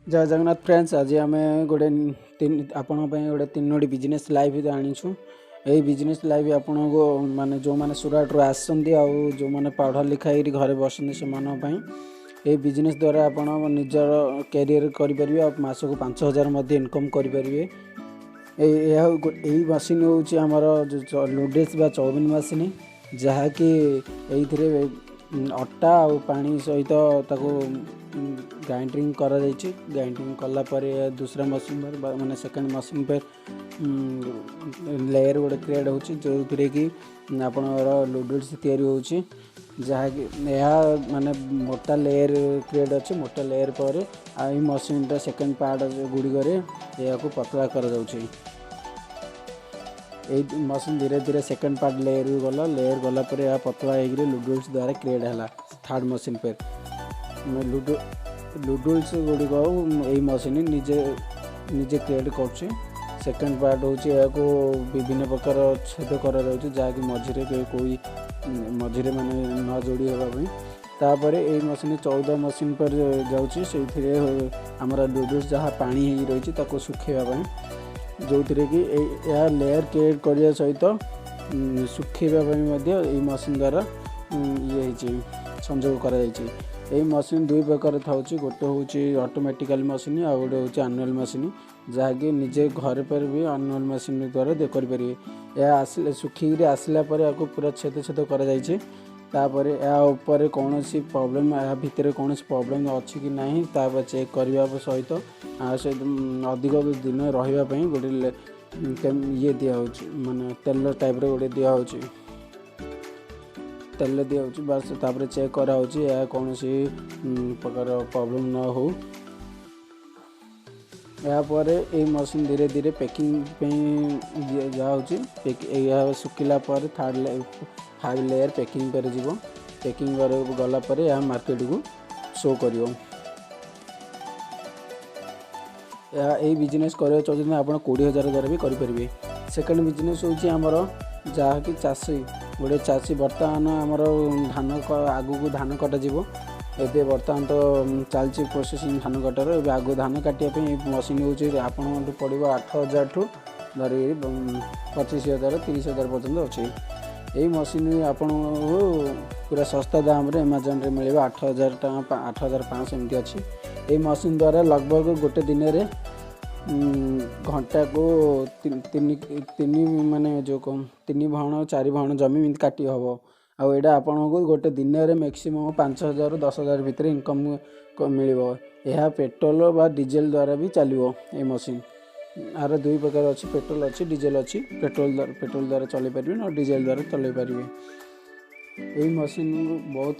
ଜୟ Jagannath friends, ଆଜି ଆମେ ଗୋଟେ ଆପଣଙ୍କ ପାଇଁ ଗୋଟେ ତିନୋଟି ବିଜନେସ୍ ଲାଇଭ୍ ଆଣିଛୁ। ଏହି ବିଜନେସ୍ ଲାଇଭ୍ ଆପଣଙ୍କୁ ମାନେ ଯେଉଁମାନେ ସୁରାଟରୁ ଆସନ୍ତି ଆଉ ଯେଉଁମାନେ ପଢ଼ା ଲେଖା ହେଇକି ଘରେ ବସନ୍ତି, ସେମାନଙ୍କ ପାଇଁ ଏହି ବିଜନେସ୍ ଦ୍ୱାରା ଆପଣ ନିଜର କ୍ୟାରିୟର କରିପାରିବେ ଆଉ ମାସକୁ 5000 ମଧ୍ୟ ଇନକମ୍ କରିପାରିବେ। ଏହା ଏଇ ମେସିନ୍ ହେଉଛି ଆମର ନୁଡ଼ଲ୍ସ ବା ଚାଉମିନ୍ ମେସିନ୍, ଯାହାକି ଏଇଥିରେ ଅଟା ଆଉ ପାଣି ସହିତ ତାକୁ ଗ୍ରାଇଣ୍ଡିଂ କରାଯାଇଛି। ଗ୍ରାଇଣ୍ଡିଂ କଲା ପରେ ଦୁସରା ମେସିନ୍ ମାନେ ସେକେଣ୍ଡ ମେସିନ୍ ପରେ ଲେୟର୍ ଗୋଟେ କ୍ରିଏଟ୍ ହେଉଛି, ଯେଉଁଥିରେ କି ଆପଣଙ୍କର ନୁଡ଼ଲ୍ସ ତିଆରି ହେଉଛି, ଯାହାକି ଏହା ମାନେ ମୋଟା ଲେୟର୍ କ୍ରିଏଟ୍ ଅଛି। ମୋଟା ଲେୟର୍ ପରେ ଆଉ ଏଇ ମେସିନ୍ଟା ସେକେଣ୍ଡ ପାର୍ଟ ଗୁଡ଼ିକରେ ଏହାକୁ ପତଳା କରାଯାଉଛି। ଏଇ ମେସିନ୍ ଧୀରେ ଧୀରେ ସେକେଣ୍ଡ ପାର୍ଟ ଲେୟର୍କୁ ଗଲା। ଲେୟର୍ ଗଲା ପରେ ଏହା ପତଳା ହେଇକିରି ନୁଡ଼ଲ୍ସ ଦ୍ୱାରା କ୍ରିଏଟ୍ ହେଲା। ଥାର୍ଡ଼ ମେସିନ୍ ପରେ ନୁଡ଼ଲ୍ସ ଗୁଡ଼ିକ ଏଇ ମେସିନ୍ ନିଜେ ନିଜେ କ୍ରିଏଟ୍ କରୁଛି। ସେକେଣ୍ଡ ପାର୍ଟ ହେଉଛି ଏହାକୁ ବିଭିନ୍ନ ପ୍ରକାର ଛେଦ କରାଯାଉଛି, ଯାହାକି ମଝିରେ କୋଇ ମଝିରେ ମାନେ ନ ଯୋଡ଼ି ହେବା ପାଇଁ। ତାପରେ ଏଇ ମେସିନ୍ 14 ମେସିନ୍ ପରେ ଯାଉଛି, ସେଇଥିରେ ଆମର ନୁଡ଼ଲ୍ସ ଯାହା ପାଣି ହେଇକି ରହିଛି ତାକୁ ଶୁଖାଇବା ପାଇଁ, ଯେଉଁଥିରେ କି ଏହା ଲେୟର୍ କ୍ରିଏଟ୍ କରିବା ସହିତ ଶୁଖାଇବା ପାଇଁ ମଧ୍ୟ ଏଇ ମେସିନ୍ ଦ୍ୱାରା ଇଏ ହେଇଛି, ସଂଯୋଗ କରାଯାଇଛି। ଏଇ ମେସିନ୍ ଦୁଇ ପ୍ରକାର ଥାଉଛି, ଗୋଟେ ହେଉଛି ଅଟୋମେଟିକାଲି ମେସିନ୍ ଆଉ ଗୋଟେ ହେଉଛି ଆନୁଆଲ୍ ମେସିନ୍, ଯାହାକି ନିଜେ ଘରେ ପରେ ବି ଆନୁଆଲ୍ ମେସିନ୍ ଦ୍ୱାରା କରିପାରିବେ। ଏହା ଆସିଲେ ଶୁଖିକିରି ଆସିଲା ପରେ ଏହାକୁ ପୁରା ଛେଦ ଛେଦ କରାଯାଇଛି। ତାପରେ ଏହା ଉପରେ କୌଣସି ପ୍ରୋବ୍ଲେମ୍, ଏହା ଭିତରେ କୌଣସି ପ୍ରୋବ୍ଲେମ୍ ଅଛି କି ନାହିଁ ତାପରେ ଚେକ୍ କରିବା ସହିତ ସହିତ ଅଧିକ ଦିନ ରହିବା ପାଇଁ ଗୋଟେ ଇଏ ଦିଆହେଉଛି, ମାନେ ତେଲ ଟାଇପ୍ର ଗୋଟେ ଦିଆହେଉଛି, ତେଲ ଦିଆହେଉଛି ବାସ୍। ତାପରେ ଚେକ୍ କରାହେଉଛି ଏହା କୌଣସି ପ୍ରକାର ପ୍ରୋବ୍ଲେମ୍ ନ ହେଉ। ଏହାପରେ ଏଇ ମେସିନ୍ ଧୀରେ ଧୀରେ ପ୍ୟାକିଂ ପାଇଁ ଯାଉଛି। ଏହା ଶୁଖିଲା ପରେ ଥାର୍ଡ଼ 5 ଲେୟର୍ ପ୍ୟାକିଂ କରାଯିବ। ପ୍ୟାକିଂ ଗଲା ପରେ ଏହା ମାର୍କେଟକୁ ଶୋ କରିବ। ଏହା ଏଇ ବିଜନେସ୍ କରିବାକୁ ଚାହୁଁଛନ୍ତି ଆପଣ 20,000 ଦ୍ୱାରା ବି କରିପାରିବେ। ସେକେଣ୍ଡ ବିଜନେସ୍ ହେଉଛି ଆମର ଯାହାକି ଚାଷୀ, ଗୋଟେ ଚାଷୀ ବର୍ତ୍ତମାନ ଆମର ଧାନ ଆଗକୁ ଧାନ କଟାଯିବ। ଏବେ ବର୍ତ୍ତମାନ ତ ଚାଲିଛି ପ୍ରୋସେସିଂ ଧାନ କଟାର। ଏବେ ଆଗକୁ ଧାନ କାଟିବା ପାଇଁ ଏଇ ମେସିନ୍ ହେଉଛି ଆପଣଙ୍କଠୁ ପଡ଼ିବ 8000ଠୁ ଧରିକିରି 25,000, 30,000 ପର୍ଯ୍ୟନ୍ତ ଅଛି। ଏଇ ମେସିନ୍ ଆପଣଙ୍କୁ ପୁରା ଶସ୍ତା ଦାମରେ ଆମାଜନରେ ମିଳିବ, 8000 ଟଙ୍କା, 8500 ଏମିତି ଅଛି। ଏଇ ମେସିନ୍ ଦ୍ୱାରା ଲଗଭଗ ଗୋଟେ ଦିନରେ ଘଣ୍ଟାକୁ ତିନି ତିନି ମାନେ ଯେଉଁ କ'ଣ 3 ଭଣ 4 ଭଣ ଜମି ଏମିତି କାଟି ହେବ। ଆଉ ଏଇଟା ଆପଣଙ୍କୁ ଗୋଟେ ଦିନରେ ମ୍ୟାକ୍ସିମମ୍ 5000ରୁ 10,000 ଭିତରେ ଇନକମ୍ ମିଳିବ। ଏହା ପେଟ୍ରୋଲ ବା ଡିଜେଲ ଦ୍ୱାରା ବି ଚାଲିବ। ଏଇ ମେସିନ୍ ଆର ଦୁଇ ପ୍ରକାର ଅଛି, ପେଟ୍ରୋଲ ଅଛି, ଡିଜେଲ ଅଛି। ପେଟ୍ରୋଲ ଦ୍ୱାରା ଚଲେଇ ପାରିବେ, ନହେଲେ ଡିଜେଲ ଦ୍ୱାରା ଚଲେଇ ପାରିବେ। ଏଇ ମେସିନ୍ ବହୁତ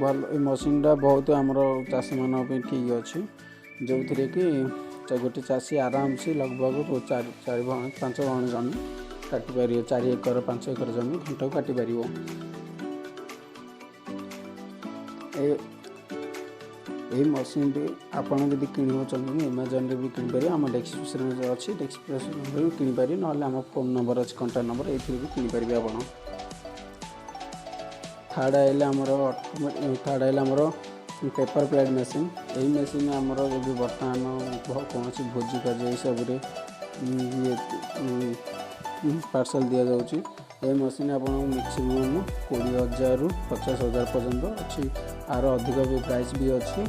ଭଲ। ଏଇ ମେସିନ୍ଟା ବହୁତ ଆମର ଚାଷୀମାନଙ୍କ ପାଇଁ ଠିକ୍ ଅଛି, ଯେଉଁଥିରେ କି ଗୋଟେ ଚାଷୀ ଆରାମସେ ଲଗଭଗ 4 ଭଣ 5 ଭଣ ଜମି କାଟିପାରିବ, 4 ଏକର 5 ଏକର ଜମି ଘଣ୍ଟାକୁ କାଟିପାରିବ। ଏଇ ମେସିନ୍ଟି ଆପଣ ଯଦି କିଣିବାକୁ ଚାହୁଁଛନ୍ତି ଆମାଜନରେ ବି କିଣିପାରିବେ, ଆମ ଡେସ୍କ୍ରିପସନ୍ରେ ଅଛି, ଡେସ୍କ୍ରିପସନ୍ରେ ବି କିଣିପାରିବେ, ନହେଲେ ଆମ ଫୋନ୍ ନମ୍ବର ଅଛି, କଣ୍ଟାକ୍ଟ ନମ୍ବର, ଏଇଥିରେ ବି କିଣିପାରିବେ ଆପଣ। ଥାର୍ଡ଼ ଆଇଲା ଆମର ପେପର୍ ପ୍ଲେଟ୍ ମେସିନ୍। ଏଇ ମେସିନ୍ ଆମର ଏବେ ବର୍ତ୍ତମାନ କୌଣସି ଭୋଜି କାର୍ଯ୍ୟ ଏଇସବୁରେ ଇଏ ପାର୍ସଲ୍ ଦିଆଯାଉଛି। ଏ ମେସିନ୍ ଆପଣଙ୍କୁ ମ୍ୟାକ୍ସିମମ୍ 20,000ରୁ 50,000 ପର୍ଯ୍ୟନ୍ତ ଅଛି, ଆର ଅଧିକ ବି ପ୍ରାଇସ୍ ବି ଅଛି।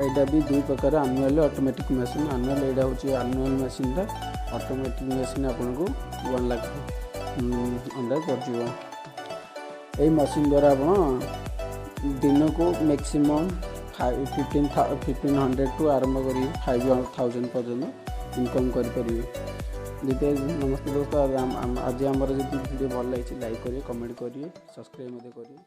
ଏଇଟା ବି ଦୁଇ ପ୍ରକାର, ଆନୁଆଲ୍ ଅଟୋମେଟିକ୍ ମେସିନ୍। ଆନୁଆଲ୍ ଏଇଟା ହେଉଛି ଆନୁଆଲ୍ ମେସିନ୍ଟା, ଅଟୋମେଟିକ୍ ମେସିନ୍ ଆପଣଙ୍କୁ 1 ଲାଖ ଅଣ୍ଡର ପଡ଼ିଯିବ। ଏଇ ମେସିନ୍ ଦ୍ୱାରା ଆପଣ ଦିନକୁ ମ୍ୟାକ୍ସିମମ୍ 1500ଠୁ ଆରମ୍ଭ କରି 5000 ପର୍ଯ୍ୟନ୍ତ ଇନକମ୍ କରିପାରିବେ। ଦ୍ୱିତୀୟ ନମସ୍ତେ ଦୋସ୍ତ, ଆଜି ଆମର ଯଦି ଭିଡ଼ିଓ ଭଲ ଲାଗିଛି ଲାଇକ୍ କରିବେ, କମେଣ୍ଟ କରିବେ, ସବସ୍କ୍ରାଇବ୍ ମଧ୍ୟ କରିବେ।